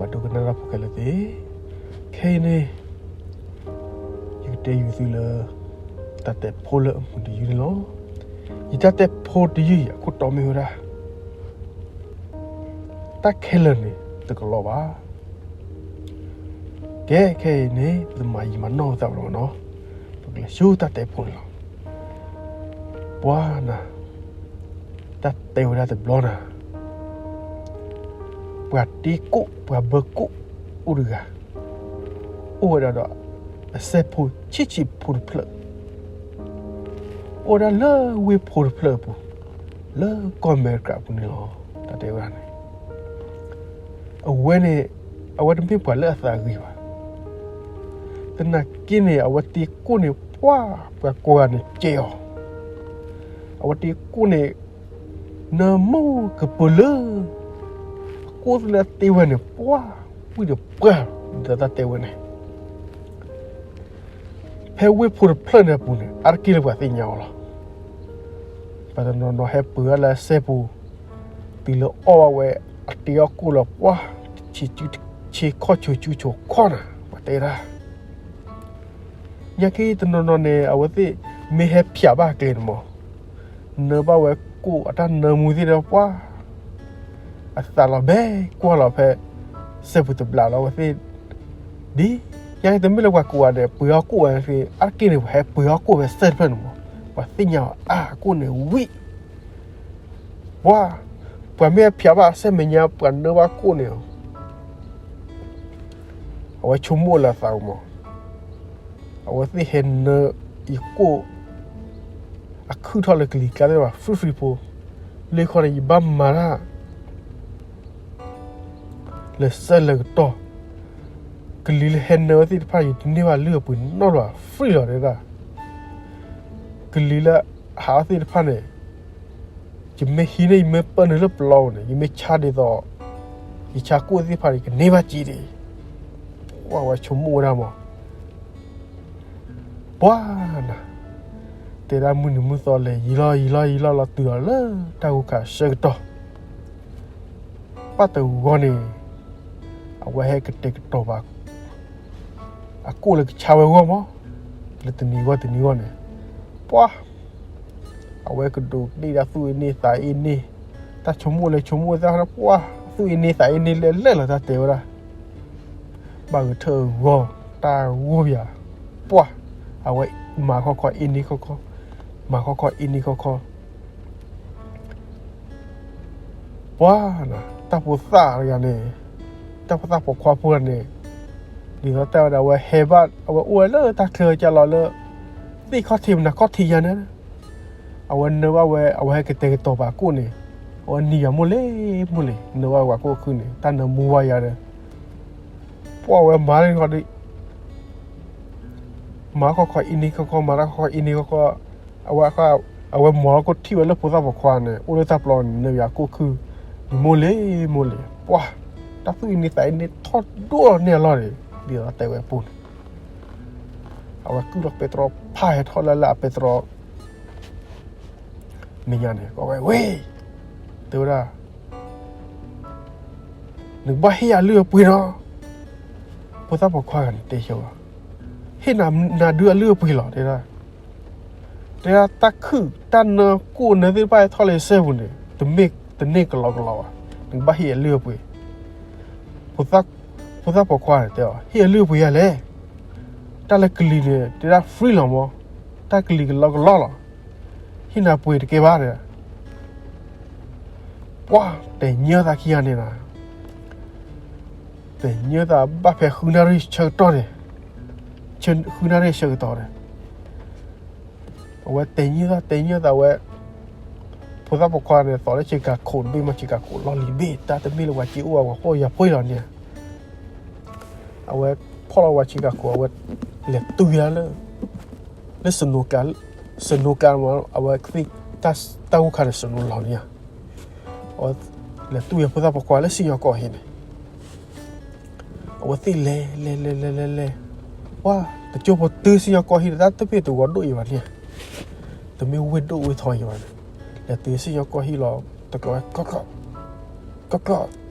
ပှၤဒိကနၣ်တၢ်ဖိခဲလၢာ်သ့ၣ်, ခဲအံၤန့ၣ် ယကတဲယုာ်သုလၢ တၢ်တဲဖိလၢအမုာ်တယုၢ်န့ၣ်လီၤ. ယတၢ်တဲဖိတယုၢ်အံၤ အခိၣ်တီမ့ၢ်ဝဲဒၣ် တၢ်ခဲလၢာ်န့ၣ်တကလီဘၣ်. ကဲ ခဲအံၤန့ၣ် ပတမၤယံာ်မၤနီၢ်သးဘၣ်နီၤ, ပကလဲၤဆူတၢ်တဲဖိန့ၣ်လီၤ. ပှၤနၤ, တၢ်တဲဝဲဒၣ်တဘျီနၤ, ပှၤတ့ကိၣ် ပှၤဘၢကိၣ်အိၣ်တဂၤ, အိၣ်ဝဲဒၣ်ဒီး အစဲးဖိဆံးဆံးဖိတဖျၢၣ်, အိၣ်ဝဲဒၣ်လၢဝ့ၢ်ဖိတဖျၢၣ်အပူၤ, လၢကီၢ်အမဲရကၤအပူၤန့ၣ်လီၤ. တၢ်တဲဝဲဒၣ်န့ၣ် အဝဲန့ၣ် အဝဲတမ့ၢ်ပှၤလၢအသးဂ့ၤဘၣ်. သနာ်က့န့ၣ် အဝဲတ့ကိၣ်န့ၣ် ပှၤ ပှၤကိးဂၤန့ၣ်ကဲအီၤ, အဝဲတ့ကိၣ်န့ၣ် နၢမူကပၢၤလၢ အကိၣ်လၢအတ့ဝဲန့ၣ် ပှၤ ဝံၣ်ဒီးပှၢ် ဒ်သိးတၢ်တဲဝဲန့ၣ် ဖဲဝ့ၢ်ဖိတဖျၢၣ်န့ၣ်အပူၤန့ၣ် အါတက့ၢ်လၢပှၤသ့ၣ်ညါအီၤလီၤ. ပှၤတနီၤနီၤဟဲပၢၤအီၤလၢအစဲးပူၤ, တုၤလၢအီၣ်ဘၣ်ဝဲ အတ့အီၣ်ကိၣ်လီၤ ပှၤ ဆ့ခီၣ်ဆူၣ်ဆူၣ်ဆိးခီၣ်နၤ ပှၤတဲဒၣ် ညါက့တနီၤနီၤန့ၣ် အဝဲသ့ၣ်မ့ၢ်ဟဲဖျးဘၣ်အကျဲန့ၣ်မး, နၢဘၣ်ဝဲကိၣ်အတၢ်နၢမူသ့ၣ်ဒီးပှၤ အသးလီၤဘဲကွၢ်လီၤဖဲ စဲးပူၤတဘျီလီၤ အဝဲသ့ၣ်, ဒ်ညါက့တမ့ၢ်လၢပှၤကိးဂၤန့ၣ် ပှ့ၤအီၣ်ကိၣ်ဝဲ, အါတက့ၢ်န့ၣ် ပှၤဟဲပှ့ၤအီၣ်ကိၣ်ဝဲစဲးတဖျၢၣ်န့ၣ်မး, ပှၤသ့ၣ်ညါအီၤအါ အကိၣ်န့ၣ်ဝံၣ် ပှၤ, ပှၤမ့ၢ်ဟဲဖျးဘၣ်အစဲးမဲာ်ညါ ပှၤနၢဘၣ်ကိၣ်န့ၣ် အဝဲဆိကမိၣ်လၢအသးမး, အဝဲသ့ၣ်ဟဲနၢယကိၣ် အခုၣ်ထီၣ်လၢကလံၤကျါသ့ၣ်တဖၣ် free free ဖိ, လၢခံန့ၣ် ယဘၣ်မၤတၢ် လၢာ်ဆၢလၢာ်ကတီၢ်, ကလံၤလၢဟဲနၢဝဲသ့ၣ်တဖၣ် ယတန့ၢ်ဘၣ်လုၢ်အပှ့ၤနီတဘျီ free လီၤတဲဒၣ်, ကလံၤလၢဟးအီၤသ့ၣ်တဖၣ်န့ၣ် ယမ့ၢ်ဟံးန့ၢ် ယမ့ၢ်ပၢနုာ်လၢပျီပူၤန့ၣ် ယမ့ၢ်ဆါဒ်သိး ယဆါကိၣ်သ့ၣ်တဖၣ်န့ၣ် ယကန့ၢ်ဘၣ်စ့ဒံး, ပှၤဝဲဆိကမိၣ်ဝဲဒၣ်မး, ပှၤနၤ, တဲဒၣ်မုၢ်နံၤမုၢ်သီလဲၤယံၤလီၤယံၤလီၤယံၤလီၤလီၤတုၤလီၤလၢတၢ်ဂိၢ်ခါအဆၢကတီၢ် ဘၣ်တဂီၤန့ၣ် အဝဲဟဲကတဲာ်ကတီၤဘၣ် အကိၣ်လၢကဆါဝဲအဂီၢ်မး, လၢတနံၤဂီၢ်တနံၤဂီၢ်န့ၣ်, ပှၤ, အဝဲကဒိးန့ၢ်ဒၣ်သူၣ်အ့န့ၢ်သးအ့န့ၢ်, တၢ်ဆိကမိၣ်လၢဆိကမိၣ်သၣ် ပှၤ, သူၣ်အ့န့ၢ်သးအ့န့ၢ်လဲၣ်လဲၣ်လီၤ တၢ်တဲဝဲဒၣ် ဘၣ်ဂဲၤထၢၣ်အဂီၢ် တၢ်ဂိၢ်ပၠး, ပှၤ, အဝဲမၤခီခီအ့န့ၢ်ခီခီ, မၤခီခီအ့န့ၢ်ခီခီ ပှၤ, တၢ်ဖိသၣ်တဂၤန့ၣ်, တၢ်ဖိသၣ်ပိာ်ခွါဖိတဂၤန့ၣ်, ဒ်သိးတဲဝဲဒၣ် အဝဲဟဲဘၣ် အဝဲအိၣ်ဝဲလၢတၢ်ချၢကၢ်လီၤလၢ သ့ၣ်ခီၣ်ထံးမနၤခီၣ်ထံးယါန့ၣ်, အဝဲနၢဘၣ်ဝဲ အဝဲဟဲကတဲာ်ကတီၤပာ်ကိၣ်န့ၣ်, အဝဲနံၤယၤမိၢ်လ့ၤမိၢ်လ့ၤ နၢဘၣ်ဝဲပှၤကိၣ်ခုၣ်န့ၣ် တၢ်နၢမူဝါယါဒီး, ပှၤဝဲမၤလၢခီဒီး မၤခီခီအ့န့ၢ်ခီခီ မၤတၢ်ခီခီအ့န့ၢ်ခီခီ, အဝဲ, အဝဲမၤလီၤကိၣ်ထံၣ်ဝဲလၢဖိသၣ်ပိာ်ခွါန့ၣ် အိၣ်လၢတၢ်ပျီန့ၣ် နၢယၤကိၣ်ခုၣ်, နမိၢ်လ့ၤမိၢ်လ့ၤ ပှၤ, တၢ်သူၣ်အ့န့ၢ်သးအ့န့ၢ်ထီၣ်ဒိၣ်လီၤန့ၢ်အလီၢ်န့ၣ် ဒ်သိးတဲဝဲအပူၤန့ၣ်, အဝဲကုၢ်လီၤပဲတြီဖးဟဲထီၣ်လၢလၢအပဲတြီ မဲာ်ညါန့ၣ် ကိးဝဲဝ့ၢ်, တဲဝဲဒၣ် နကဘၣ်ဟ့ၣ်ယၤလုၢ်အပှ့ၤနီၤ, ဖိသၣ်ပိာ်ခွါဂၤန့ၣ်တဲဆၢဝဲ, ဟ့ၣ်နၤဒုးအလုၢ်အပှ့ၤလီၤ တဲဒၣ်, တဲဒၣ်တၢ်ခုၣ်တၢ်နၢကိၣ်နၢသ့ၣ်တဖၣ်ဟဲထီၣ်လၢယစဲးပူၤန့ၣ် တမ့ၢ်တန့ၢ်ကလီကလီဘၣ်, နကဘၣ်ဟ့ၣ်အလုၢ်အပှ့ၤ, ဖိသၣ်ပိာ်ခွါန့ၣ်တဲအီၤ ဟ့ၣ်အလုၢ်အပှ့ၤယၤလဲၣ်, တၢ်လၢကလံၤန့ၣ် တဲဒၣ် free လီၤမး, တၢ်ကလံၤကလီကလီလီၤ, ဟ့ၣ်နၤပှ့ၤတကဲဘၣ်ဒီး ပှၤတဲာ်ညၢသးခံဂၤန့ၣ်လီၤ, တဲာ်ညၢသးဘၣ်ဖဲဃုနၣ်ရံၣ်ဆၢကတီၢ်န့ၣ်, ဃုနၣ်ရံၣ်ဆၢကတီၢ်န့ၣ်, အဝဲတဲာ်ညၢသးတဲာ်ညၢသးဝဲ, ဖိသၣ်ပိာ်ခွါန့ၣ် သိးလၢဆ့ကၤခိၣ်တဘ့ၣ်မး ဆ့ကၤခိၣ်လီၢ်လံၤဘ့ၣ် တၢ်တမ့ၢ်လၢပှၤစ့အိၣ်ဝဲပှၤဖှီၣ်ယာ်ဖှီၣ်လီၤန့ၣ်, အဝဲဖီၣ်လီၤဝဲဆ့ကၤခိၣ် အဝဲလဲၤတုၤယၤလၢ လၢ snow ကျါ, snow ကျါမး အဝဲသ့ၣ် တၢ်ဂိၢ်ခါန့ၣ် snow လီၤန့ၣ်ဧါ, အဝဲလဲၤတူၢ်ယၤဖိသၣ်ပိာ်ခွါလၢစံၣ်ညီၣ်ကွီၢ်ဟံၣ်န့ၣ်, အဝဲသ့ၣ်လဲၤလဲၤလဲၤလဲၤလဲၤလဲၤ, ပှၤ တကၠိဖိတုၤစံၣ်ညီၣ်ကွီၢ်ဟံၣ်န့ၣ် တၢ်တမ့ၢ်တဝီဒိၣ်အံၤဘၣ်န့ၣ်, တမ့ၢ်ဝ့ၢ်ဒိၣ်ဝ့ၢ်ထီအံၤဘၣ်န့ၣ်, လဲၤတုၤစံၣ်ညီၣ်ကွီၢ်ဟံၣ်လီၤ တကျီၤဝဲ ကီၢ်ကျီၢ်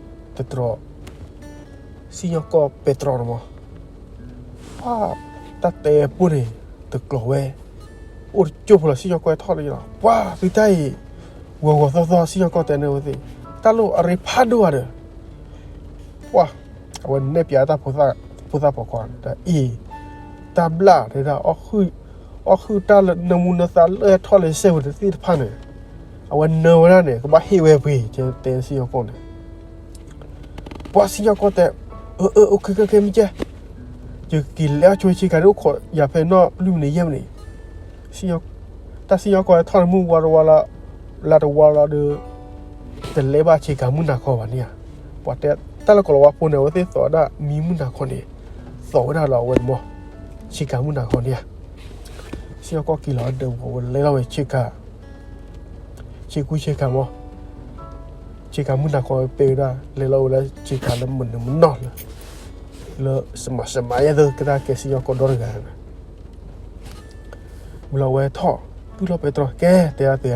ကီၢ်ကျီၢ် တတြီၤ စံၣ်ညီၣ်ကွီၢ်ပဲတြီန့ၣ်မး, ပှၤ တၢ်တဲပိၢ်န့ၣ် တကျိၤဝဲ, အိၣ်တကၠိၢ်ဖိလီၤ စံၣ်ညီၣ်ကွီၢ်ဟဲထီၣ်လၢယလီၤ, ပှၤသုတၢ်အံၤ ဂီၤဂီၤသီသီ စံၣ်ညီၣ်ကွီၢ်တဲန့ၢ်ဝဲသ့ၣ်, တၢ်လိၣ်အရ့ဖးဒိၣ်ဂၤဒီး ပှၤ အဝဲနဲၣ်ပၠးတၢ်ဖိသၣ်, ဖိသၣ်ပိာ်ခွါန့ၣ် တၢ်အံၤ, တၢ်ဘျၣ်တဲဒၣ် အီၣ်ဃုာ်တၢ်လၢနၢမူနၢသါလၢဟဲထီၣ်လၢယစဲးပူၤန့ၣ်သ့ၣ်တဖၣ်န့ၣ်, အဝဲနၢဝဲဒၣ်န့ၣ် ကဘၣ်ဟ့ၣ်ဝဲပှ့ၤ တဲစံၣ်ညီၣ်ကွီၢ်န့ၣ် ပှၤစံၣ်ညီၣ်ကွီၢ်တဲ, အၢ အၢ အိၣ် ခဲ ခဲ ခဲ မ့ၢ်ကဲ, ယက့ၤလဲၤအီၣ်ဆိဆ့ကၤဒ်အိၣ်ခိးယၤဖဲနီၣ်လွံၢ်မံးနံးယဲၢ်မံးနံး, တၢ်စံၣ်ညီၣ်ကွီၢ်ထီၣ်န့ၣ်မုၢ်ဝါတဝါလီၤ, လါတဝါလီၤဒီး တလဲၤဘၣ်ဆ့ကၤမုၢ်နၤခီဘၣ်န့ၣ်ဧါ, ပှၤတဲတၢ်လၢကိၤလၤဝါဖိန့ၣ် အဝဲသ့ၣ်သိးဝဲဒၣ်မံမုၢ်နၤခီန့ၣ်, သိးဝဲဒၣ်လီၤအဝဲန့ၣ်မး, ဆ့ကၤမုၢ်နၤခီန့ၣ်ဧါ, စံၣ်ညီၣ်ကွီၢ်က့ၤလီၤဒီးဝဲလဲၤလီၤဝဲဆ့ကၤ ဆ့ကူဆ့ကၤမး, ဆ့ကၤမုၢ်နၤခီပဲဝဲဒၣ် လဲၤလီၤဝဲလၢဆ့ကၤလၢမနုၤမနီၢ်လၢ, လၢစမးစမးယဲၢ်သ့ၣ်ကတၢၢ်ကဲစံၣ်ညီၣ်ကွီၢ်ဒီတဂၤန့ၣ်, မုၢ်လီၤဝဲထီၣ်, ပုၢ်လီၤပဲတြီ ကဲတဲဒၣ် သု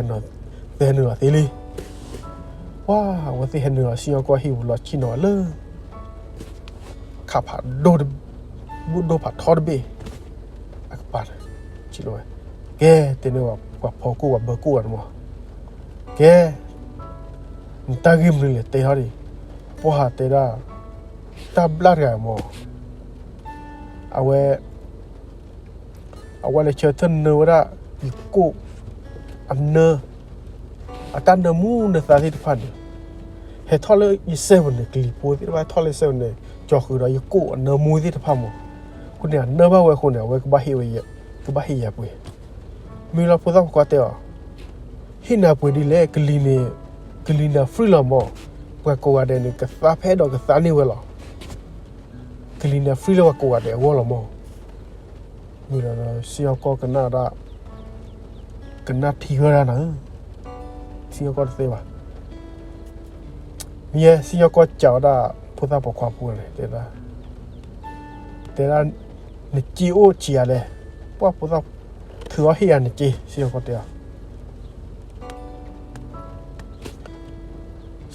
ဟဲနုာ်လီၤသ့လံ, ပှၤ အဝဲသ့ၣ်ဟဲနုာ်လီၤ စံၣ်ညီၣ်ကွီၢ်ဟံၣ်ပူၤလီၤဆ့ၣ်နီၤလၢ ခးဖးဒိၣ်တ, ဘိၣ်ဒိၣ်ဖးထီတဘ့ၣ်, အကပၤန့ၣ်, ကဲတဲန့ၢ်ဝဲပှၤဖီကိၣ်ပှၤဘၢကိၣ်ဂၤန့ၣ်မး, ကဲ, နတၢ်ဂ့ၢ်မနုၤလဲၣ်တဲထီၣ်ဒံး, ပှၤဟးတဲဒၣ်, တၢ်ဘျၣ်တဂၤမး, အဝဲ အဝဲလဲၤဆၢထၢၣ်နၢဝဲဒၣ် ယကိၣ်, အနၢ, အတၢ်နၢမူနၢသါသ့ၣ်တဖၣ်န့ၣ်, ဟဲထီၣ်လၢယစဲးပူၤန့ၣ် ကလံၤဖိသ့ၣ်တဖၣ်ဟဲထီၣ်လၢယစဲးပူၤန့ၣ် ကၠီၤဃုာ်ဒီးယကိၣ်အနၢမူသ့ၣ်တဖၣ်မး, အဃိန့ၣ် အနၢဘၣ်ဝဲအဃိန့ၣ် အဝဲကဘၣ်ဟ့ၣ်ဝဲ, ကဘၣ်ဟ့ၣ်ယၤပှ့ၤ, မ့ၢ်လီၤဖိသၣ်ပိာ်ခွါတဲအီၤ, ဟ့ၣ်နၤပှ့ၤဒ်လဲၣ် ကလံၤန့ၣ်, ကလံၤန့ၣ် free လီၤမး, ပှၤကိးဂၤဒဲးန့ၣ် ကသါဖဲအဲၣ်ဒိးကသါန့ၢ်ဝဲလီၤ, ကလံၤန့ၣ် free လၢပှၤကိးဂၤဒဲးအဂီၢ်လီၤမး, မ့ၢ်ဒီးစံၣ်ညီၣ်ကွီၢ်ကနၣ်ဒၣ်, ကနၣ်ထံဝဲဒၣ်နၤဧၢ, စံၣ်ညီၣ်ကွီၢ်တသ့ဘၣ်, မ့ၢ်စံၣ်ညီၣ်ကွီၢ်စံးဝဲဒၣ် ဖိသၣ်ပိာ်ခွါဖိန့ၣ် တဲဒၣ်, တဲဒၣ်, နစ့အိၣ်စံးယၤလဲၣ်, ပှၤဖိသၣ်, ထုးအီၣ်ဟ့ၣ်ယၤနစ့ စံၣ်ညီၣ်ကွီၢ်တဲအီၤ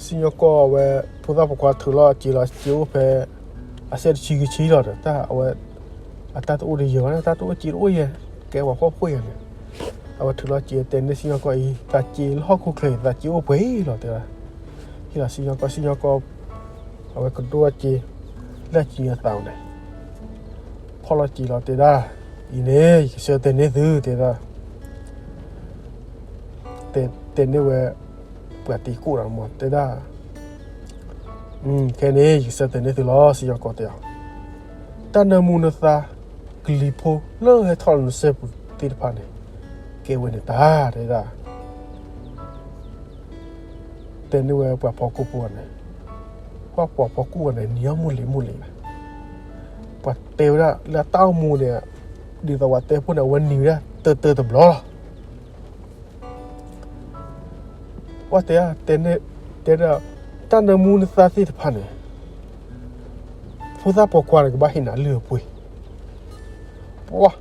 စံၣ်ညီၣ်ကွီၢ်ဝဲ, ဖိသၣ်ပိာ်ခွါထုးလီၤစ့လီၤ စ့အိၣ်ဖဲ, အစဲးတဆံကဆံလီၤဒီး တၢ်အဝဲ, အတၢ်တအိၣ်ဒီးယၤဘၣ် တၢ်တအိၣ်စ့တအိၣ်ယဲၢ်, ကဲပှၤဖှီၣ်ဖိယၤန့ၣ်, အဝဲထုးလီၤစ့တဲန့ၢ်စံၣ်ညီၣ်ကွီၢ်အံၤ သးစ့လၢဟီၣ်ခိၣ်ချၢအံၤ သးစ့အိၣ်ပှဲၤလီၤတဲဒၣ်, ဟ့ၣ်လီၤစံၣ်ညီၣ်ကွီၢ် စံၣ်ညီၣ်ကွီၢ်, အဝဲကဒိၣ်စ့, လၢအစံၣ်အသးန့ၣ်, ဖီၣ်လီၤစ့လီၤတဲဒၣ်, အံၤန့ၣ် ယကဆၢတဲာ်န့ၢ်သုတဲဒၣ် တဲန့ၢ်ဝဲ, ပှၤတံၤကိၣ်ဒီးမး တဲဒၣ်, ခဲန့ၣ် ယကဆၢတဲာ်န့ၢ်သုလီၤ စံၣ်ညီၣ်ကွီၢ်တဲအီၤ, တၢ်နၢမူနသါ, ကလံၤဖိလၢဟဲထီၣ်လၢနစဲးပူၤသ့ၣ်တဖၣ်န့ၣ်, ကဲဝဲန့ၣ်တၢ်တဲဒၣ် တဲန့ၢ်ဝဲပှၤဖီကိၣ်ဖိန့ၣ်, ပှၤဖီကိၣ်ဖိန့ၣ် နံၤအီၣ်မုၢ်လံၤမုၢ်လံၤ, ပှၤတဲဝဲဒၣ်လၢအတၢ်အိၣ်မူန့ၣ်, ဒ်သိးပှၤတဲဖိန့ၣ် အဝဲနံၤဝဲဒၣ်တၢတၢတဘျီလီၤ ပှၤတဲ, တဲဒၣ်, တၢ်နၢမူနသါသ့ၣ်တဖၣ်န့ၣ်, ဖိသၣ်ပိာ်ခွါန့ၣ် ကဘၣ်ဟ့ၣ်နၤလုၢ်အပှ့ၤ, ပှၤ,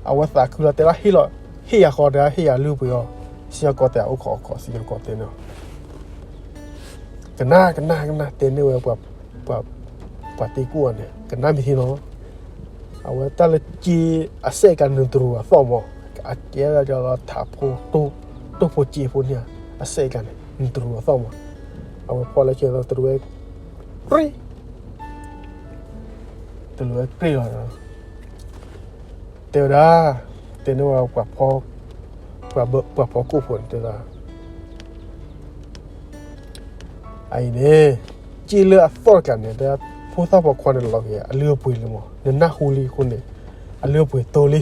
အဝဲသးခုလီၤတဲဒၣ်ဟ့ၣ်လီၤ, ဟ့ၣ်ယၤဃီတဲဒၣ်ဟ့ၣ်ယၤလုၢ်ပှ့ၤအီၤ, စံၣ်ညီၣ်ကွီၢ်တဲအိၣ်ခိးအိၣ်ခိး စံၣ်ညီၣ်ကွီၢ်တဲန့ၣ် ကနၣ်ကနၣ်ကနၣ်တဲန့ၢ်ဝဲ, ပှၤတံၤကိၣ်အီၤန့ၣ် ကနၣ်မ့ၢ်ထံနီၤ, အဝဲတၢ်လၢစ့, အစဲးကါန့ၣ်တရူးအသီၣ်မး, အကဲလၢလီၤထးဖိ, တိၢ်ဖိစ့ဖိန့ၣ်, အစဲးကါန့ၣ် နတရူးအသီၣ်မး, အဝဲဖီၣ်လၢကဲသိးတရူးဝဲ, တရူးဝဲကြ့ၢ်လီၤ, တဲဝဲဒၣ်, တဲန့ၢ်ဝဲ, ပှၤဖီကိၣ်ဖိန့ၣ်တဲဒၣ် အအံၤန့ၣ်, စ့လၢအသီၣ်တကျါန့ၣ် တဲဒၣ်, ဖိသၣ်ပိာ်ခွါန့ၣ်လီၤက့ၤအလုၢ်အပှ့ၤလံမး, နနၢ်ဟူလံအဃိန့ၣ်, အလုၢ်အပှ့ၤတိၢ်လံ,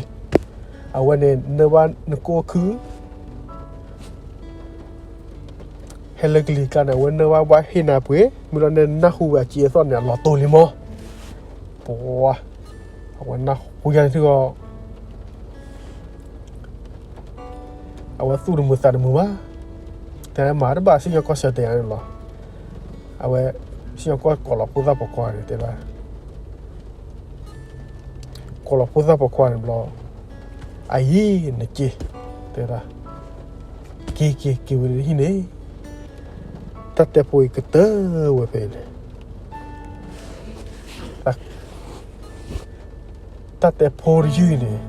အဝဲန့ၣ်နၢဘၣ်နကိၣ်ခုၣ် ဟဲလၢကလံၤကျါန့ၣ် အဝဲနၢဘၣ်ဘၣ်ဟ့ၣ်နၤပှ့ၤ, မ့ၢ်လီၤန့ၣ်နၢ်ဟူဝဲအစ့အသီၣ်န့ၣ် အလီၤတိၢ်လံမး, ပှၤ, အဝဲနၢ်ဟူယၤန့ၣ်ထံဂီၤ အဝဲသူၣ်တမုာ်သးတမုာ်ဘၣ်, တဲမၤတဘၣ် စံၣ်ညီၣ်ကွီၢ်ဆၢတဲာ်ယၤန့ၣ်လီၤ, အဝဲ, စံၣ်ညီၣ်ကွီၢ်ကိးလီၤဖိသၣ်ပိာ်ခွါန့ၣ်တဲဒၣ် ကိးလီၤဖိသၣ်ပိာ်ခွါန့ၣ်ဘျီ, အအံၤနစ့, တဲဒၣ်, က့ၤက့ၤက့ၤဝဲလၢဟံၣ်န့ၣ်, တၢ်တဲဖိအံၤကတၢၢ်ဝဲဖဲန့ၣ် တၢ်တဲဖိတယုၢ်အံၤန့ၣ်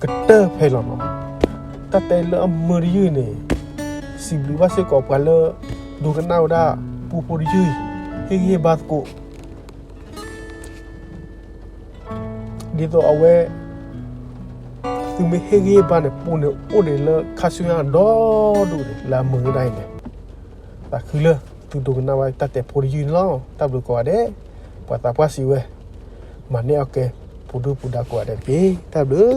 ကတၢၢ်ဖဲလီၤနီၤ. တၢ်တဲလၢအမုာ်တယုၢ်န့ၣ် စံးဘျုးဘၣ်စ့ၢ်ကီးပှၤလၢ ဒိကနၣ်ဝဲဒၣ် ပူဖိတယုၢ်အံၤ ဟ့ၣ်ဂံၢ်ဟ့ၣ်ဘါသကိး ဒ်သိးအဝဲ သုမ့ၢ်ဟ့ၣ်ဂံၢ်ဟ့ၣ်ဘါန့ၣ် ပူန့ၣ်အိၣ်ဒံးလၢခါဆူညါဒီဒူၣ်န့ၣ် လၢအမုာ်ဝဲဒၣ်အံၤန့ၣ် သးခုလၢသုဒိကနၣ်ဘၣ်တၢ်တဲဖိတယုၢ်န့ၣ်လီၤ. တၢ်ဘျုးကိးဂၤဒဲး, ပှၤသးပှၢ်စံးဝဲ, မၤန့ၢ်အီၣ်ကဲ ပူၤဒုၣ်ပူၤဒါကိးဂၤဒဲးတက့ၢ်. တၢ်ဘျုး